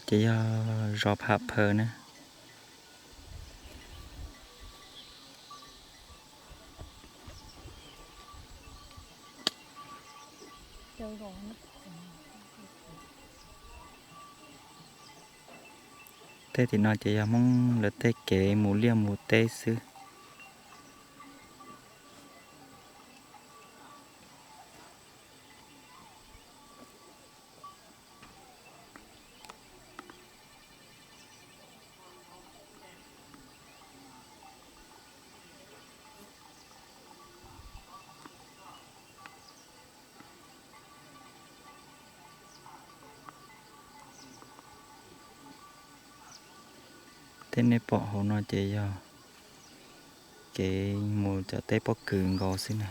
ces yog zos Pham Phaws na. Tej tim no ces yog Hmoob lawv tej kev mus liaj mus teb xwb. Tej nej pom hauv no ces yog kev mus cov teb pob kws nkaus xwb na.